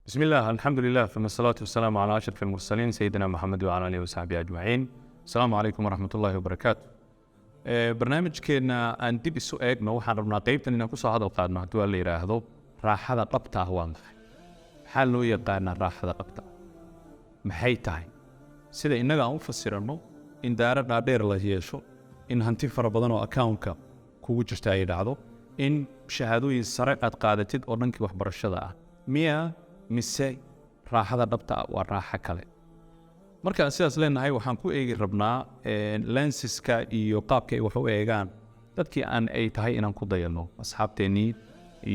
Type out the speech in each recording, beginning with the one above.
بسم الله، الحمد لله، ثم الصلاة والسلام على أشرف المرسلين سيدنا محمد وعلى آله وصحبه أجمعين. السلام عليكم ورحمة الله وبركاته. Barnaamijkeena aan dib isu eegno, waxaan rabnaa qeybtan inaan kusoo hadal qaadno, haddii waa la yidhaahdo, raaxada dhabta ah waa maxay? Maxaa loo yaqaanaa raaxada dhabta ah? Maxay tahay sida innaga aan u fasiranno in daaro dhaadheer la yeesho, in hanti fara badan oo accountka kugu jirta ay dhacdo, in shahaadooyin sare aad qaadatid oo dhankii waxbarashada ah miya, mise raaxada dhabta ah waa raaxo kale? Markaan sidaas leenahay, waxaan ku eegi rabnaa lensiska iyo qaabka ay wax u eegaan dadkii aan ay tahay inaan ku dayano, asxaabteennii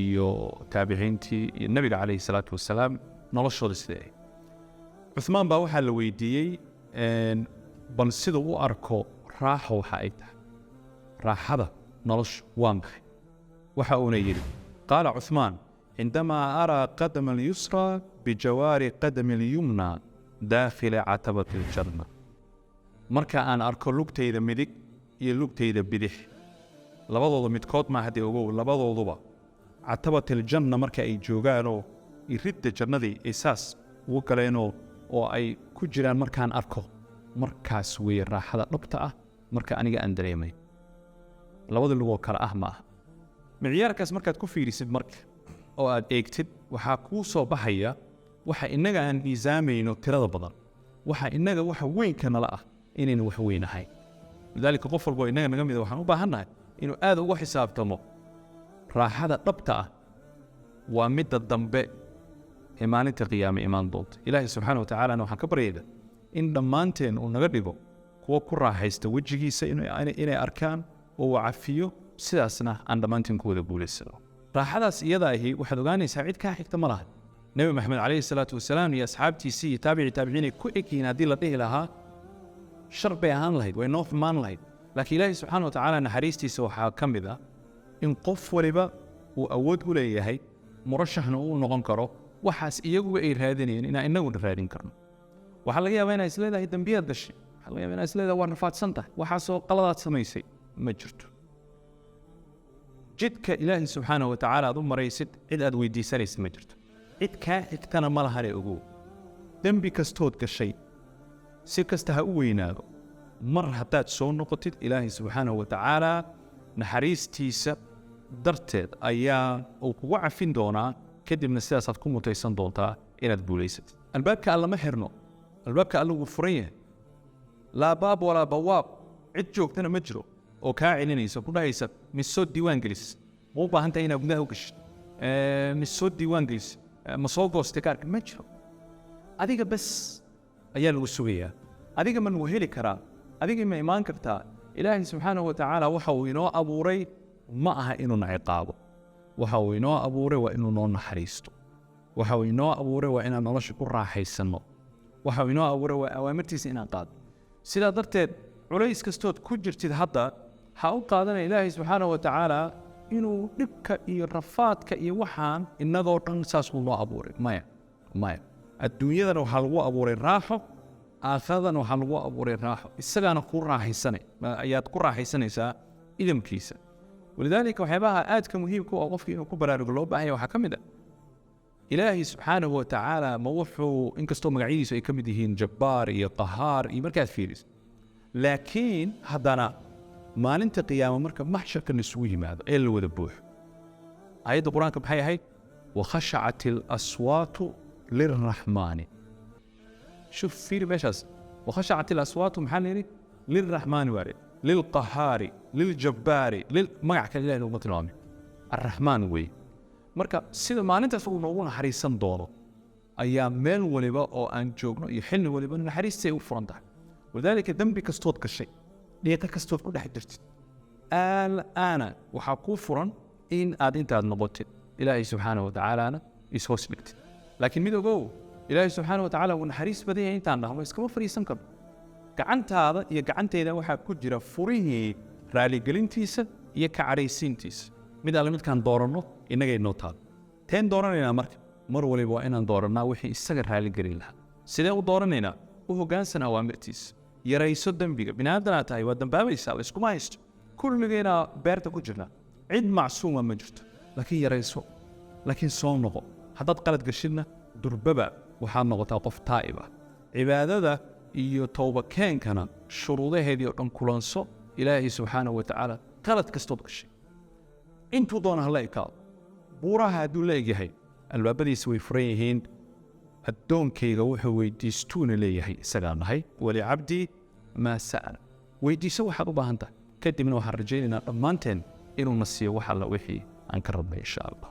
iyo taabiciintii iyo Nebiga calayhi salaatu wasalaam noloshooda sidee ahayd. Cuthmaan baa waxaa la weydiiyey bal siduu u arko raaxo waxa ay tahay, raaxada noloshu waa maxay? Waxa uuna yidhi: قال عثمان: عندما أرى قدم اليسرى بجوار قدم اليمنى داخل عتبة الجنة. Marka aan arko lugtayda midig iyo lugtayda bidix, labadooda midkood ma haddii ogow, labadooduba عتبة الجنة marka ay joogaanoo iridda jannadii ay saas ugu galeenoo oo ay ku jiraan, markaan arko, markaas weeye raaxada dhabta ah marka aniga aan dareemay. Labada lugoo kale ah ma aha. Micyaarkaas markaad ku fiirisid marka oo aad eegtid, waxaa kuu soo baxaya waxa innaga aan miisaamayno tirada badan, waxa innaga waxa weynka nala ah inaynu wax weyn ahayn. لذلك qof walbo innaga naga mida waxaan u baahannahay inuu aad uga xisaabtamo raaxada dhabta ah waa midda dambe ee maalinta qiyaame imaan doonta. Ilaahay subxaana wa tacaalana waxaan ka baryayna in dhammaanteen uu naga dhigo kuwo ku raaxaysta wejigiisa inay arkaan oo uu cafiyo, sidaasna aan dhammaanteen ku wada guulaysano raaxadaas iyada ahi. Waxaad ogaanaysaa cid kaa xigta ma laha. Nebi Maxamed calayhi salaatu wasalaam iyo asxaabtiisii iyo taabici taabiciin ay ku egyihiin. Haddii la dhihi lahaa, shar bay ahaan lahayd, way noo xumaan lahayd. Laakiin Ilaahi subxaana wa tacaala naxariistiisa waxaa ka mid ah in qof waliba uu awood u leeyahay, murashaxna uu noqon karo waxaas iyaguba ay raadinayeen inaan innaguna raadin karno. Waxaa laga yaabaa inaa isleedahay dembiyaad gashay, waxaa laga yaabaa inaa isleedahay waa rafaadsan tahay, waxaasoo qaladaad samaysay. Ma jirto jidka Ilaahi subxaana wa tacaala aad u maraysid cid aad weydiisanaysid, ma jirto cid kaa xigtana ma lahane. Ogow, dembi kastood gashay, si kasta ha u weynaado, mar haddaad soo noqotid, Ilaahay subxaanahu wa tacaala naxariistiisa darteed ayaa uu kugu cafin doonaa. Kadibna sidaasaad ku mutaysan doontaa inaad guulaysatid. Albaabka Alla ma xirno, albaabka Alla wuu furan yahay. لا باب ولا بواب. Cid joogtana ma jiro oo kaa celinaysa, ku dhahaysa misoo diiwaan gelis, ma u baahan tahay inaad gudaha u gashid, misoo diiwaan gelis, ma soo goostay kaarka? Ma jiro. Adiga bas ayaa lagu sugayaa. Adiga ma lagu heli karaa? Adiga ma imaan kartaa? Ilaahay subxaanahu wa tacaala waxa uu inoo abuuray ma aha inuuna ciqaabo. Waxa uu inoo abuuray waa inuu noo naxariisto. Waxa uu inoo abuuray waa inaan nolosha ku raaxaysanno. Waxa uu inoo abuuray waa awaamirtiisa inaan qaadno. Sidaa darteed, culays kastood ku jirtid hadda, ha u qaadanaya Ilaahay subxaanahu wa tacaala inuu dhibka iyo rafaadka iyo waxaan innagoo dhan saas uu noo abuuray. Maya, maya. Adduunyadana waxaa lagu abuuray raaxo, aakhiradana waxaa lagu abuuray raaxo. Isagaana ku raaxaysanay, ayaad ku raaxaysanaysaa idamkiisa. ولذلك waxyaabaha aadka muhiimka u ah qofki inuu ku baraarugo loo baahan yahay waxaa ka mid ah, Ilaahay subxaanahu wa tacaala ma wuxuu, inkastoo magacyadiisu ay ka mid yihiin Jabbaar iyo Qahaar iyo markaad fiiriso, laakiin haddana maalinta qiyaama marka maxsharka la isugu yimaado ee la wada buuxo, aayadda Qur-aanka maxay ahayd? وخشعت الأصوات للرحمن. شوف, fiiri meeshaas. وخشعت الأصوات maxaa la yidhi? للرحمن waa la للقهار للجبار lil magac kale Ilahi laguma tilmaamay, Arraxmaan weeye. Marka sida maalintaas uu noogu naxariisan doono ayaa meel waliba oo aan joogno iyo xilli waliba naxariistii ay u furan tahay. ولذلك dembi kastood gashay, dhiiqo kastood ku dhex jirtid, al'aana waxaa kuu furan in aad intaad noqotid Ilaahay subxaanahu watacaalana ishoos dhigtid. Laakiin mid ogow, Ilaahay subxaanahu watacaala wuu naxariis badan yahay intaan dhahno iskama fadhiisan karno. Gacantaada iyo gacantayda waxaa ku jira furihii raaligelintiisa iyo ka cadhaysiintiisa. Mid alle midkaan dooranno innagay noo taal. Teen dooranaynaa marka? Mar waliba waa inaan doorannaa wixii isaga raaligelin lahaa. Sidee u dooranaynaa? U hoggaansan awaamirtiisa, yarayso dembiga. Biniaadanaa tahay, waa dambaabaysaa, la iskuma haysto. Kulligeena beerta ku jirna, cid macsuuma ma jirto. Laakiin yarayso, laakiin soo noqo haddaad qalad gashidna. Durbaba waxaad noqotaa qof taa'ib ah. Cibaadada iyo towbakeenkana shuruudaheedii oo dhan kulanso. Ilaahay subxaanahu wa tacaala qalad kastood gashay, intuu doona ha la ekaado, buuraha hadduu la egyahay, albaabadiisa way furan yihiin. Addoonkayga wuxuu weydiistuuna leeyahay isagaa nahay. Walicabdii maa sa'al. Weydiiso waxaad u baahan tahay. Kadibna waxaan rajaynaynaa dhammaanteen inuu na siiyo wax alla wixii aan ka rabnay, insha Allah.